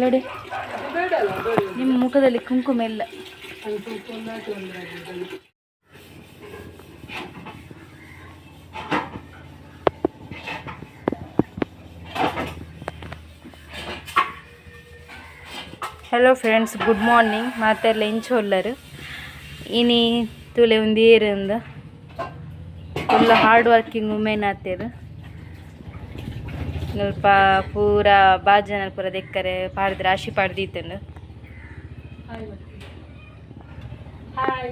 ನೋಡಿ, ನಿಮ್ಮ ಮುಖದಲ್ಲಿ ಕುಂಕುಮ ಇಲ್ಲ. Hello friends, good morning. ಮಾತೆರ್ಲ ಇಂಚ ಉಲ್ಲರು? ಇನಿ ತೂಲೆ, ಒಂದು ಏರಿಂದ ಫುಲ್ ಹಾರ್ಡ್ ವರ್ಕಿಂಗ್ ವುಮೆನ್ ಆತೇರು. ಸ್ವಲ್ಪ ಪೂರ ಬಾಜನ ಪೂರ ದೆಕ್ಕರೆ ಪಾಡ್ದು ರಾಶಿ ಪಾಡ್ದೀತುಂಡು. ಹಾಯ್,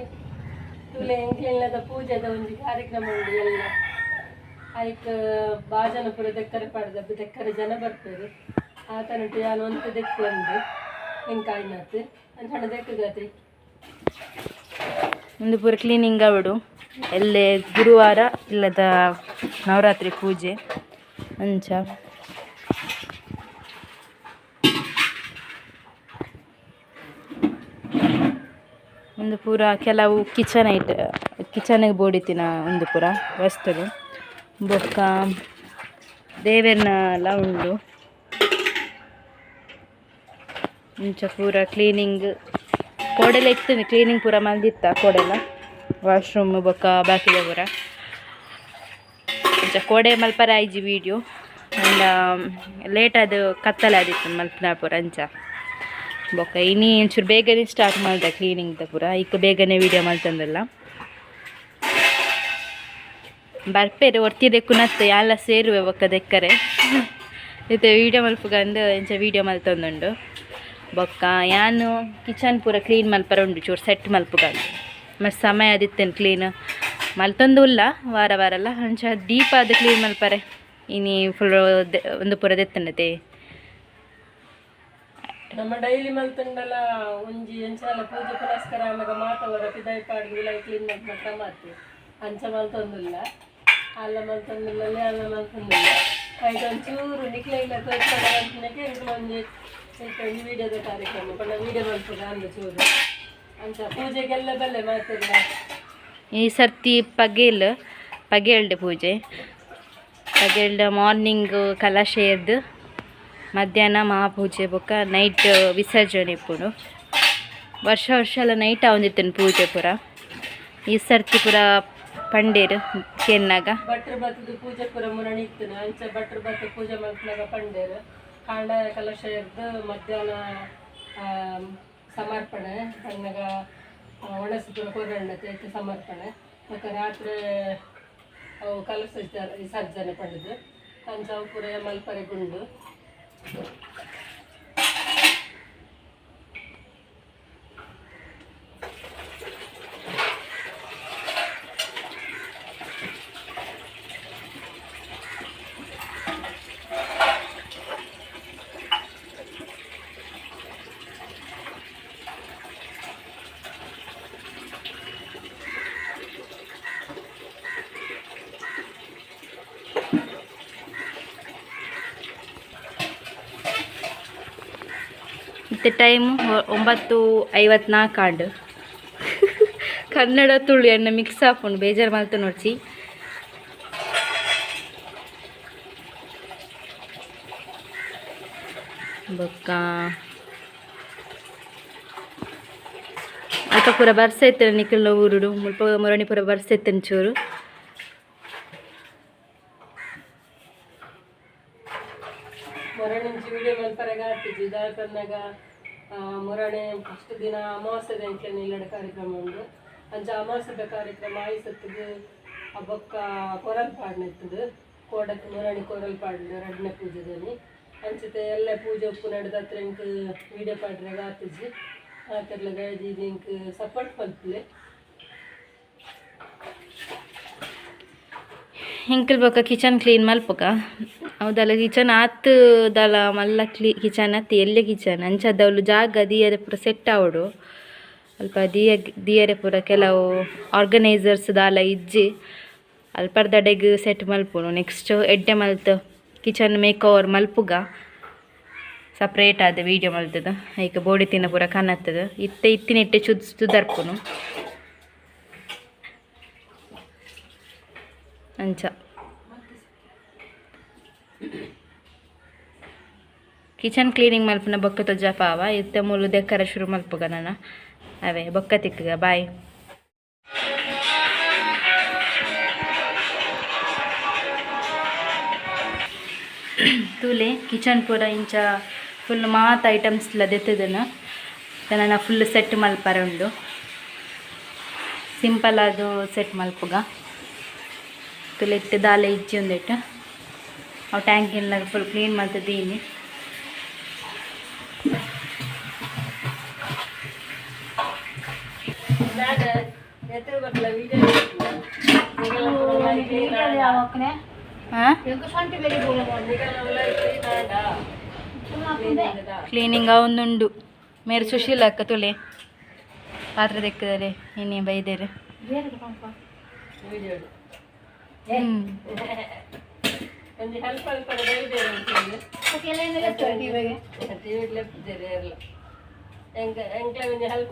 ತೂಲೆ, ಎಂಕ್ಲೆಲ್ಲದ ಪೂಜೆದ ಒಂಜಿ ಕಾರ್ಯಕ್ರಮ ಉಂಡು ಎಲ್ಲ. ಐಕ್ ಬಾಜನ ಪೂರ ದೆಕ್ಕರೆ ಪಾಡ್ದ, ದೆಕ್ಕರೆ ಜನ ಬರ್ಪೆರ್. ಆತನಟ್ಟು ಯಾನ್ ಒಂತೆ ದೆಕ್ಕು ಅಂದು ಎಂಕ್ ಆಯ್ನಾತ್ ಅಂಚ ದೆಕ್ಕುಗತಿ. ಒಂದು ಪೂರ ಕ್ಲೀನಿಂಗ್ ಆವಡು. ಎಲ್ಲೆ ಗುರುವಾರ ಇಲ್ಲದ ನವರಾತ್ರಿ ಪೂಜೆ ಅಂಚ. ಒಂದು ಪೂರ ಕೆಲವು ಕಿಚನ್ ಐಟ್, ಕಿಚನ್ಗೆ ಬೋಡಿತ್ತಿನ ಒಂದು ಪೂರ ವಸ್ತುಲು ಬೊಕ್ಕ ದೇವೆರ್ನಲ ಉಂಡು. ಇಂಚ ಪೂರ ಕ್ಲೀನಿಂಗ್ ಕೋಡೆಲ ಇತ್ತುಂಡು. ಕ್ಲೀನಿಂಗ್ ಪೂರ ಮಲ್ದಿತ್ತ ಕೋಡೆಲ, ವಾಶ್ರೂಮ್ ಬೊಕ್ಕ ಬಾಕಿದ ಪೂರ. ಇಂಚ ಕೋಡೆ ಮಲ್ಪರ ಆಯ್ಜಿ ವೀಡಿಯೋ ಅಂಡ ಲೇಟ್ ಆದ್ ಕತ್ತಲೆ ಆದಿತ್ತು ಮಲ್ಪುನ ಪೂರ. ಅಂಚ ಬೊಕ್ಕ ಇನಿ ಒಂಚೂರು ಬೇಗನೆ ಸ್ಟಾರ್ಟ್ ಮಲ್ದ ಕ್ಲೀನಿಂಗ್ ದ ಪೂರ. ಇಕ್ ಬೇಗನೆ ವೀಡಿಯೋ ಮಲ್ತಂದಲ್ಲ. ಬರ್ಪೇರು ಒರ್ತಿ ದೆಕ್ಕುನತ್ತು, ಯಾಲ ಸೇರುವೆ ಬೊಕ್ಕ ದೆಕ್ಕರೆ. ಇತ್ತೆ ವೀಡಿಯೋ ಮಲ್ಪುಗಂದು ಇಂಚ ವೀಡಿಯೋ ಮಲ್ತೊಂದುಂಡು. ಬೊಕ್ಕ ಯಾನು ಕಿಚನ್ ಪೂರ ಕ್ಲೀನ್ ಮಲ್ಪರ ಉಂಡು, ಚೂರು ಸೆಟ್ ಮಲ್ಪುಗಂದು. ಮಸ್ತ್ ಸಮಯ ಆದಿತ್ತೇನು, ಕ್ಲೀನ್ ಮಲ್ತೊಂದು ಉಲ್ಲ ವಾರ ವಾರಲ್ಲ. ಅಂಚ ಡೀಪ್ ಆದ್ ಕ್ಲೀನ್ ಮಲ್ಪರೆ ಇನಿ ಫುಲ್ ಒಂದು ಪೂರ ದೆತ್ತಂಡತೆ. ನಮ್ಮ ಡೈಲಿ ಮಲ್ತುಂಡಲ ಒಂಜಿ ಎಂಚಾಲ ಪೂಜೆ ಪುನಸ್ಕಾರ ಆನಗ ಮಾತ ವರ ಪಿದಾಯಿ ಪಾಡ್ದು ಉಲಾಯಿ ಕ್ಲೀನ್ ಮಲ್ಪುನ ಕ್ರಮ ಆತು. ಅಂಚ ಮಲ್ತೊಂದುಲ್ಲ, ಅಲ್ಲ ಮಲ್ತೊಂದುಲ್ಲ, ಅಲ್ಲ ಮಲ್ತೊಂದುಲ್ಲ. ಐಟ್ ಒಂಚೂರು ನಿಕ್ಲೆಗ್ಲ ತೋಜ್ಪಡ ಮಲ್ಪುನಕ್ಕೆ ಎಂಕುಲು ಒಂಜಿ ಇತ್ತೆ ಒಂಜಿ ವೀಡಿಯೋದ ಕಾರ್ಯಕ್ರಮ ಪಂಡ ವೀಡಿಯೋ ಮಲ್ಪುಗ ಅಂದು ಚೂರು. ಅಂಚ ಪೂಜೆಗೆಲ್ಲ ಬಲ್ಲೆ ಮಾತೆರ್ಲ. ಈ ಸರ್ತಿ ಪಗೇಲ್ ಪಗೇಲ್ಡ್ ಪೂಜೆ. ಪಗೇಲ್ಡ್ ಮಾರ್ನಿಂಗ್ ಕಲಶ ಎದ್ದು, ಮಧ್ಯಾಹ್ನ ಮಹಾಪೂಜೆ, ಬೊಕ್ಕ ನೈಟ್ ವಿಸರ್ಜನೆ ಇಪ್ಪುಂಡು. ವರ್ಷ ವರ್ಷ ಎಲ್ಲ ನೈಟ್ ಆವೊಂದಿತ್ತುಂಡು ಪೂಜೆ ಪೂರ. ಈ ಸರ್ತಿ ಪೂರ ಪಂಡೇರು ಕೇನ್ನಾಗ. ಭಟ್ರು ಬತ್ತದ ಪೂಜೆ ಪೂರ ಮುರಣಿ ಇತ್ತು. ಅಂಚ ಭಟ್ರು ಬತ್ತು ಪೂಜೆ ಮಲ್ಪುನಾಗ ಪಂಡೇರು, ಕಾಂಡ ಕಲಶ ಎದ್ದು ಮಧ್ಯಾಹ್ನ ಸಮರ್ಪಣೆ ಪನ್ನಗ ಒಣಸು ಪೂರ ಕೊರಂಡತೆ ಐತೆ ಸಮರ್ಪಣೆ. ಬೊಕ್ಕ ರಾತ್ರಿ ಅವು ಕಲಶ ವಿಸರ್ಜನೆ ಪಂಡುದು. ಅಂಚ ಅವು ಪೂರ ಮಲ್ಪರೆ ಗುಂಡು. ಇತ್ತೆ ಟೈಮು 9:54 ಆಂಡ್. ಕನ್ನಡ ತುಳು ಎನ್ನ ಮಿಕ್ಸ್ ಆಪುಂಡು, ಬೇಜಾರು ಮಲ್ತು ನೋಡ್ಸಿ. ಬೊಕ್ಕ ಅಲ್ಪ ಪೂರ ಬರ್ಸ ಇತ್ತು ನಿಕಲ್ನ ಊರುಡು. ಮುಲ್ಪ ಮುರಣಿ ಪೂರ ಬರ್ಸ ಇತ್ತು ಚೂರು. ಮೊರಣಿಂಚಿ ವಿಡಿಯೋ ಮಲ್ಪರೆಗ ಆತಿಜಿ. ದಾಯ ಪನ್ನಗ ಮೊರಣೆ ಫಸ್ಟ್ ದಿನ ಅಮಾವಾಸ್ಯೆ ಎಂಕ್ಲೆನ ಇಲ್ಲಡೆ ಕಾರ್ಯಕ್ರಮ ಉಂಡು. ಅಂಚ ಅಮಾವಾಸ್ಯೆದ ಕಾರ್ಯಕ್ರಮ ಆಯಿಸತ್ತದು. ಬೊಕ್ಕ ಕೊರಲ್ ಪಾಡ್ನ ಇತ್ತದು. ಕೋಡಕ್ಕೆ ಮೊರಣಿ ಕೊರಲ್ ಪಾಡ್ನ ರಡ್ಡನೇ ಪೂಜೆದಲ್ಲಿ. ಅಂಚಿತೆ ಎಲ್ಲ ಪೂಜೆ ಉಪ್ಪು ನಡೆದ ಹತ್ರ ಎಂಕ್ ವಿಡಿಯೋ ಪಾಡ್ರೆಗ ಆತಿಜಿ. ಆತೆರ್ಲ ದಯದೀದ್ ಎಂಕ್ ಸಪೋರ್ಟ್ ಮಲ್ಪುಲೆ. ಎಂಕಲ್ ಬೊಕ್ಕ ಕಿಚನ್ ಕ್ಲೀನ್ ಮಲ್ಪುಗ. ಅವುದಲ್ಲ ಕಿಚನ್ ಆತ್ ದಾಲ ಮಲ್ಲ ಕ್ಲೀ ಕಿಚನ್ ಅತ್ತ್, ಎಲ್ಯ ಕಿಚನ್. ಅಂಚ ಅವ್ಲು ಜಾಗ ದೀಯರೆ ಪೂರ ಸೆಟ್ ಆವೊಡು. ಅಲ್ಪ ದೀಯ ದೀಯರೆ ಪೂರ ಕೆಲವು ಆರ್ಗನೈಸರ್ಸ್ ದಾಲ ಇಜ್ಜಿ. ಅಲ್ಪರ್ದಡೆಗ್ ಸೆಟ್ ಮಲ್ಪುನು. ನೆಕ್ಸ್ಟ್ ಎಡ್ಡೆ ಮಲ್ತ್ ಕಿಚನ್ ಮೇಕ್ ಓವರ್ ಮಲ್ಪುಗ. ಸಪ್ರೇಟ್ ಆದ್ ವೀಡಿಯೋ ಮಲ್ತುದು ಐಕ್ ಬೋಡಿತ್ತಿನ ಪೂರ ಕನತ್ತದು. ಇತ್ತೆ ಇತ್ತಿನೆಟ್ಟೆ ಚುದ್ ಸುದರ್ಪುನು ಅಂಚ. Kitchen cleaning ಮಲ್ಪುನ ಬೊಕ್ಕ ತೊಜಪಾವ ಇತ್ತೆ ಮೂಲು ದೆಕ್ಕರ ಶುರು ಮಲ್ಪುಗ ನನ ಅವೇ ಬೊಕ್ಕ ತಿಕ್ಕಗ ಬಾಯ್. ತೂಲೆ ಕಿಚನ್ ಪೂರ ಇಂಚ ಫುಲ್ ಮಾತ ಐಟಮ್ಸ್ ಲ ದೆತ್ತದನ ನನ ಫುಲ್ ಸೆಟ್ ಮಲ್ಪರೆ ಉಂಡು. ಸಿಂಪಲ್ ಅದು ಸೆಟ್ ಮಲ್ಪುಗ. ತುಲೆ ಇತ್ತೆ ದಾಲೆ ಇಜ್ಜಿ ಒಂದಿಟ್ಟು ಅವು ಟ್ಯಾಂಕಿನ ಫುಲ್ ಕ್ಲೀನ್ ಮಲ್ತದೀನಿ. ಕ್ಲೀನಿಂಗ್ ಒಂದುಂಡು ಮೇರೆ ಸುಶೀಲ ಅಕ್ಕ ತುಲೆ ಪಾತ್ರೆ ದೆಕ್ಕದರೆ ಇನ್ನೇ ಬೈದೇರು. ಹೆಲ್ಪ್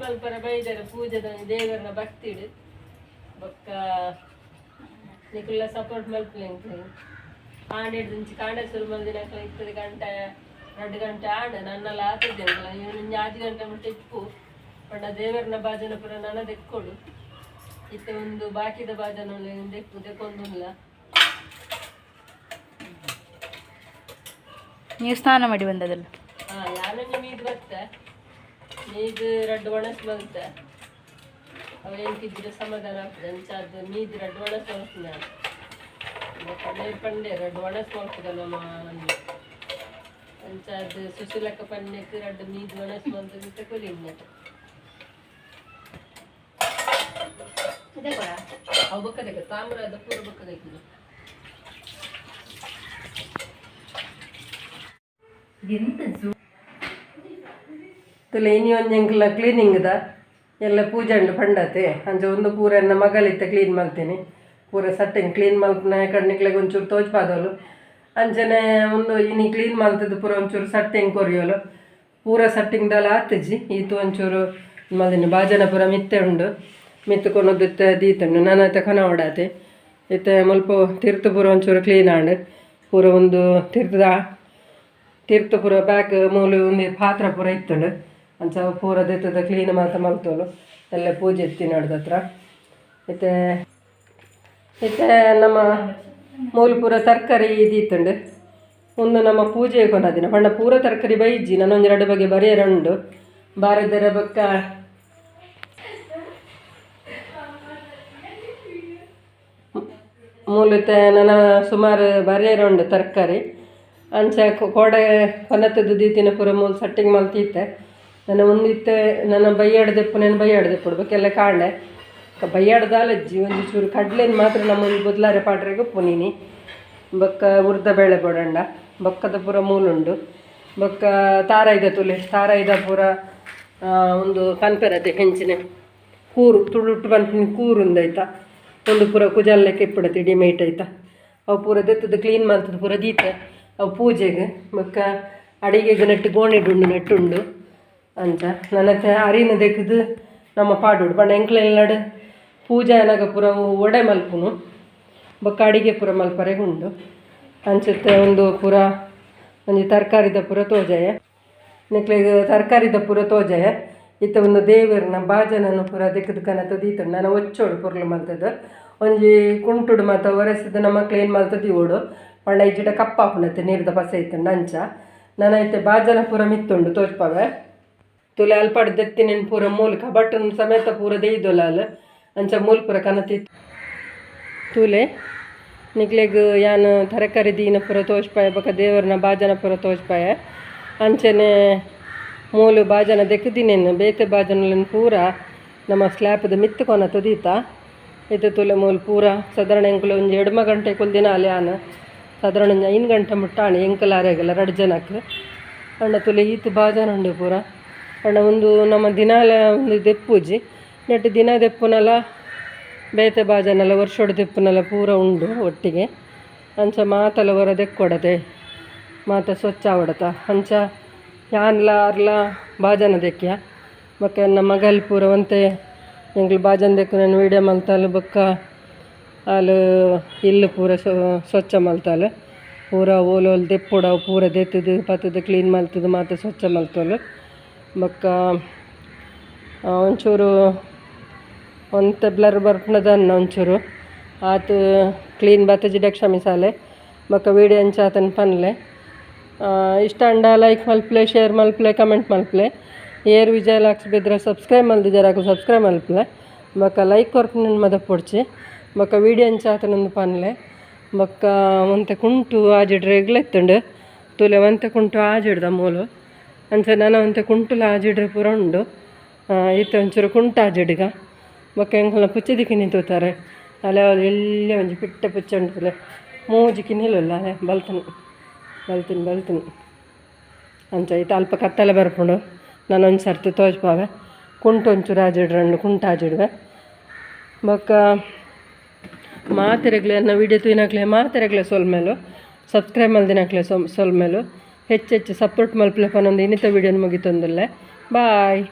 ಮಲ್ಪರ ಬೈದೇರು ಪೂಜೆದ ದೇವರನ್ನ ಭಕ್ತಿಡು ಬೊಕ್ಕ ನಿಕುಲ್ಲ ಸಪೋರ್ಟ್ ಮಲ್ಪುಲೆ ಎಂಕ್ಲೆ ಕಾಂಡೆ ಕಾಂಡೆ ಶುರು ಮಲ್ದಿನ ಇತ್ತದ ಗಂಟೆ 2 ಗಂಟೆ ಆಂಡ್ ನನ್ನೆಲ್ಲ ಆತದೆ ಎಂಕ್ಲ ಇವನು 5 ಗಂಟೆ ಮುಟ್ಟ ಇಪ್ಪು ಪಂಡ ದೇವರನ್ನ ಭಾಜನ ಪೂರ ನನ ದೆಕ್ಕೊಡು ಇತ್ತೆ ಒಂದು ಬಾಕಿದ ಭಾಜನ ದೆಕ್ಕು ದೆಕ್ಕೊಂದುಲ್ಲ. ನೀವು ಸ್ನಾನ ಮಾಡಿ ಬಂದದಲ್ಲ? ಹಾಂ ಯಾನೊಂಜಿ ಮೀದು ಬತ್ತೆ ಮೀದು ರಡ್ಡು ಒಣಸ್ ಬರುತ್ತೆ ಅವು ಎಂಕಿದ್ರೆ ಸಮಾಧಾನ ಆಗ್ತದೆ ಅಂಚಾದ ಮೀದು ರಡ್ಡು ಒಣಸ್ ಮಲ್ಪುನ ಪಂಡೆ ಪಂಡೆ ರಡ್ಡು ಒಣಸ್ ಮಲ್ಪುದ ನಮ್ಮ ಅಂಚಾದ ಸುಶೀಲಕ್ಕ ಪಂಡೆಕ್ ರಡ್ಡು ಮೀದು ಒಣಸ್ ಮಲ್ತದ ಕೊಲಿ ಅವು ಬೊಕ್ಕದಕ್ಕೆ ತಾಮ್ರದ ಪೂರ ಬೊಕ್ಕದಕ್ಕೆ. ತುಲೆ ಇನಿ ಒಂಜಿ ಎಂಕ್ಲ ಕ್ಲೀನಿಂಗ್ದ ಎಲ್ಲ ಪೂಜೆ ಉಂಡು ಪಂಡತೆ ಅಂಚ ಒಂದು ಪೂರ ಎನ್ನ ಮಗಳಿತ್ತ ಕ್ಲೀನ್ ಮಲ್ತೀನಿ ಪೂರ ಸಟ್ಟೆನ್ ಕ್ಲೀನ್ ಮಲ್ಪುನ ಕಣ್ಣಿಕ್ಲೆಗ್ ಒಂಚೂರು ತೋಜ್ಪಾದೋಲು ಅಂಚನೆ ಒಂದು ಇನಿ ಕ್ಲೀನ್ ಮಲ್ತದ್ದು ಪೂರ ಒಂಚೂರು ಸಟ್ಟೆಂಗ್ ಕೊರಿಯೋಲು ಪೂರ ಸಟ್ಟಿಂಗ್ ದಾಲ ಆತಜಿ ಈತು ಒಂಚೂರು ಮಲ್ದಿನಿ ಬಾಜನ ಪೂರ ಮಿತ್ತೆ ಉಂಡು ಮಿತ್ತು ಕೊನೊದ್ದು ಇತ್ತೆ ದೀತುಂಡು ನನ ಇತ್ತೆ ಕೊನ ಓಡಾತೆ ಇತ್ತೆ ಮುಲ್ಪ ತಿರ್ತು ಪೂರ ಒಂಚೂರು ಕ್ಲೀನ್ ಆಂಡ್ ಪೂರ ಒಂದು ತಿರ್ತದ ತೀರ್ಥ ಪೂರ ಬ್ಯಾಕ್ ಮೂಲು ಒಂದು ಪಾತ್ರ ಪೂರ ಇತ್ತುಂಡು ಅಂಚ ಪೂರ ದೆತ್ತದ ಕ್ಲೀನ್ ಮಾತ ಮಲ್ತೋಲು ಎಲ್ಲ ಪೂಜೆ ಇತ್ತಿ ಹತ್ರ. ಇತ್ತೆ ಇತ್ತೆ ನಮ್ಮ ಮೂಲು ಪೂರ ತರಕಾರಿ ಇದಿತ್ತುಂಡು ಒಂದು ನಮ್ಮ ಪೂಜೆ ಕೊನದಿನ ಪಂಡ ಪೂರ ತರಕಾರಿ ಬೈಜಿ ನಾನೊಂದು ಎರಡು ಬಗೆ ಬರೆಯರ ಉಂಡು ಬಾರದರ ಬೊಕ್ಕ ಮೂಲತೆ ನನ್ನ ಸುಮಾರು ಬರೆಯರ ಉಂಡು ತರಕಾರಿ ಅಂಚ ಕೋಡೆ ಕೊನತದ್ದು ದೀತಿನ ಪೂರ ಮೂಲು ಸಟ್ಟಿಂಗ್ ಮಲ್ತೀತೆ ನನ್ನ ಒಂದಿತ್ತೆ ನನ್ನ ಬೈಯಾಡ್ದೆಪ್ಪು ನಾನು ಬೈಯಾಡ್ದೆಪ್ಪು ಬೇಕೆಲ್ಲ ಕಾಂಡೆ ಬೈಯಾಡ್ದಾಲಜ್ಜಿ ಒಂಜಿ ಚೂರು ಕಡ್ಲೆನ ಮಾತ್ರ ನಮ್ಮ ಒಂದು ಬೊದ್ಲಾರೆ ಪಾಡ್ರೆಗೆ ಪುನೀನಿ ಬೊಕ್ಕ ಉರ್ದ ಬೇಳೆ ಬೋಡಂಡ ಬೊಕ್ಕದ ಪೂರ ಮೂಲುಂಡು ಬೊಕ್ಕ ತಾರಾಯ್ದ ತುಲೆ ತಾರಾಯ್ದ ಪೂರ ಒಂದು ಪನ್ಪೆರತೆ ಹೆಂಚಿನ ಕೂರು ತುಳುಟ್ಟು ಪನ್ಪಿನ ಕೂರು ಉಂದಾಯ್ತಾ ಒಂದು ಪೂರ ಕುಜಾಲಕ್ಕೆ ಇಪ್ಪಡತಿ ಡಿಮೈಟ್ ಆಯ್ತಾ ಅವು ಪೂರ ದೆತ್ತದ ಕ್ಲೀನ್ ಮಲ್ತದ ಪೂರ ದೀತೆ ಅವು ಪೂಜೆಗೆ ಬೊಕ್ಕ ಅಡಿಗೆಗೆ ನೆಟ್ಟು ಗೋಣಿಡುಂಡು ನೆಟ್ಟುಂಡು ಅಂಚ ನನಗೆ ಅರಿನ ದೆಕ್ಕದು ನಮ್ಮ ಪಾಡೋಡು ಪಂಡ ಎಂಕ್ಲೆಲ್ಲಡು ಪೂಜೆ ಅನಗ ಪೂರ ವಡೆ ಮಲ್ಪುನು ಬೊಕ್ಕ ಅಡಿಗೆ ಪೂರ ಮಲ್ಪರೆಗೆ ಉಂಡು ಅಂಚತ್ತೆ ಒಂದು ಪೂರ ಒಂಜಿ ತರಕಾರಿದ ಪೂರ ತೋಜಾಯ ನಿಕ್ಲೆಗ್ ತರಕಾರಿದ ಪೂರ ತೋಜಾಯ ಇತ್ತೆ ಒಂದು ದೇವರನ ಬಾಜನನ ಪೂರ ದೆಕ್ಕದು ಕನತ ದೀತುಂಡು ನನ ಒಚ್ಚೋಡು ಪೊರ್ಲು ಮಲ್ತದ ಒಂಜಿ ಕುಂಟುಡು ಮಾತ ಒರೆಸಿದ ನಮ್ಮ ಕ್ಲೀನ್ ಮಲ್ತದ ಓಡು ಪಂಡ ಇಜ್ಜಿಡ ಕಪ್ಪಾಪುನತೆ ನೀರ್ದ ಪಸೆ ಇತ್ತುಂಡು ಅಂಚ ನನ ಇತ್ತೆ ಬಾಜನ ಪೂರ ಮಿತ್ತುಂಡು ತೋಜ್ಪವೆ ತುಲೆ ಅಲ್ಪಾಡ್ ದೆತ್ತಿನೆನ್ ಪೂರ ಮೂಲು ಕಬಟ್ಟನ್ ಸಮೇತ ಪೂರ ದೆಯ್ದೊಲ ಅಲ್ ಅಂಚ ಮೂಲು ಪೂರ ಕನತಿ ತೂಲೆ ನಿಕ್ಲೆಗ್ ಯಾನ್ ತರಕಾರಿ ದೀನ ಪೂರ ತೋಜ್ಪಾಯ ಬೊಕ ದೇವರನ ಬಾಜನ ಪೂರ ತೋಜ್ಪಾಯ ಅಂಚನೆ ಮೂಲು ಬಾಜನ ದೆಕ್ಕುದಿನೆನ್ ಬೇತೆ ಬಾಜನಲೆನ್ ಪೂರ ನಮ್ಮ ಸ್ಲ್ಯಾಪದ ಮಿತ್ತ್ ಕೊನತ ದೀತ ಇತ್ತೆ ತೂಲೆ ಮೂಲು ಪೂರ ಸಾಧಾರಣ ಎಂಕುಲು ಒಂಜಿ ಎಡ್ಮ ಗಂಟೆ ಕುಲ್ದಿನ ಅಲ್ ಯಾನ್ ಸಾಧಾರಣ ಒಂಜಿ 5 ಗಂಟೆ ಮುಟ್ಟ ಆಂಡ್ ಎಂಕುಲು ಆರೆಗಲ ರಡ್ಡ್ ಜನಕ್ ಪಂಡ ತುಲೆ ಈತ್ ಬಾಜನ ಉಂಡು ಪೂರ ಪಂಡ ಒಂದು ನಮ್ಮ ದಿನಾಲ ಒಂದು ದೆಪ್ಪುಜಿ ನೆಟ್ ದಿನ ದೆಪ್ಪುನಲ ಬೇತೆ ಬಾಜನಲ ವರ್ಷೋಡು ದೆಪ್ಪುನಲ ಪೂರ ಉಂಡು ಒಟ್ಟಿಗೆ ಅಂಚ ಮಾತಲ ಒರ ದೆಕ್ಕೊಡತೆ ಮಾತ ಸ್ವಚ್ಛ ಆವಡತ ಅಂಚ ಯಾನ್ಲ ಆರ್ಲ ಬಾಜನ ದೆಕ್ಕಿಯ ಬೊಕ್ಕ ಎನ್ನ ಮಗಲ್ ಪೂರ ಒಂತೆ ಎಂಕ್ಲು ಬಾಜನ ದೆಕ್ಕು ನಾನು ವೀಡಿಯೋ ಮಲ್ತಾಲ್ ಬೊಕ್ಕ ಆಲ್ ಇಲ್ಲು ಪೂರ ಸ್ವಚ್ಛ ಮಲ್ತಾಲ್. ಪೂರ ಓಲೋಲು ದೆಪ್ಪುಡ ಪೂರ ದೆತ್ತದು ಪತ್ತದು ಕ್ಲೀನ್ ಮಲ್ತದು ಮಾತ ಸ್ವಚ್ಛ ಮಲ್ತೊಲು ಬೊಕ್ಕ ಒಂಚೂರು ಒಂತೆ ಬ್ಲರ್ ಬರ್ಪುನದನ್ನ ಒಂಚೂರು ಆತ್ ಕ್ಲೀನ್ ಬತ್ತಜಿಡ ಕ್ಷಮಿಸಾಲೆ ಬೊಕ್ಕ ವೀಡಿಯೋ ಅಂಚಾತನ್ ಪನ್ಲೆ ಇಷ್ಟ ಅಂಡ ಲೈಕ್ ಮಲ್ಪಲೆ ಶೇರ್ ಮಲ್ಪಲೆ ಕಮೆಂಟ್ ಮಲ್ಪಲೆ ಏರ್ ವಿಜಯ ಲಾಕ್ಸ್ ಬೆದ್ರ ಸಬ್ಸ್ಕ್ರೈಬ್ ಮಲ್ದಿಜಾರ ಸಬ್ಸ್ಕ್ರೈಬ್ ಮಲ್ಪಲೆ ಬೊಕ್ಕ ಲೈಕ್ ಕೊರ್ಪುನ ಮದಪೊಡ್ಚಿ ಬೊಕ್ಕ ವೀಡಿಯೋ ಅಂಚಾತನೊಂದು ಪನ್ಲೆ ಬೊಕ್ಕ ಒಂತೆ ಕುಂಟು ಆಜಿಡ್ರೆ ಎಗ್ಲೆತ್ತುಂಡು ತೂಲೆ ಒಂತೆ ಕುಂಟು ಆಜಿಡ್ದ ಮೂಲು ಅಂಚ ನನ ಒಂತೆ ಕುಂಟುಲ ಆಜಿಡ್ರೆ ಪೂರ ಉಂಡು ಇತ್ತೆ ಒಂಚೂರು ಕುಂಟು ಆಜಿಡ್ಗ ಬೊಕ್ಕ ಎಂಕಲ್ನ ಪುಚ್ಚೆದಿಕ್ಕಿನಿ ತೂತಾರೆ ಅಲೆ ಎಲ್ಲಿ ಒಂಜಿ ಪಿಟ್ಟ ಪುಚ್ಚೆ ಉಂಟು ಮೂಜಿ ಕಿನ್ನಿಲುಲ್ಲ ಅಲೆ ಬಲ್ತನು ಬಲ್ತೀನಿ ಬಲ್ತೀನಿ ಅಂಚ ಇತ್ತೆ ಅಲ್ಪ ಕತ್ತಲೆ ಬರ್ಪುಂಡು ನಾನು ಒಂಜಿ ಸರ್ತಿ ತೋಜ್ಪಾವೆ ಕುಂಟು ಒಂಚೂರು ಆಜಿಡ್ರೆ ಕುಂಟು ಆಜಿಡುವೆ ಬೊಕ್ಕ ಮಾತೆರೆಗ್ಲೆ ಎನ್ನ ವೀಡಿಯೋ ತೂಯಿನಕ್ಲೆ ಮಾತೆರೆಗ್ಲೆ ಸೊಲ್ಮೆಲು ಸಬ್ಸ್ಕ್ರೈಬ್ ಮಲ್ದಿನಕ್ಲೆ ಸೊಲ್ಮೆಲು ಹೆಚ್ಚು ಹೆಚ್ಚು ಸಪೋರ್ಟ್ ಮಲ್ಪಲೆ ಪನೊಂದು ಇನ್ನಿತ ವೀಡಿಯೋನ ಮುಗಿತೊಂದುಲ್ಲೆ ಬಾಯ್.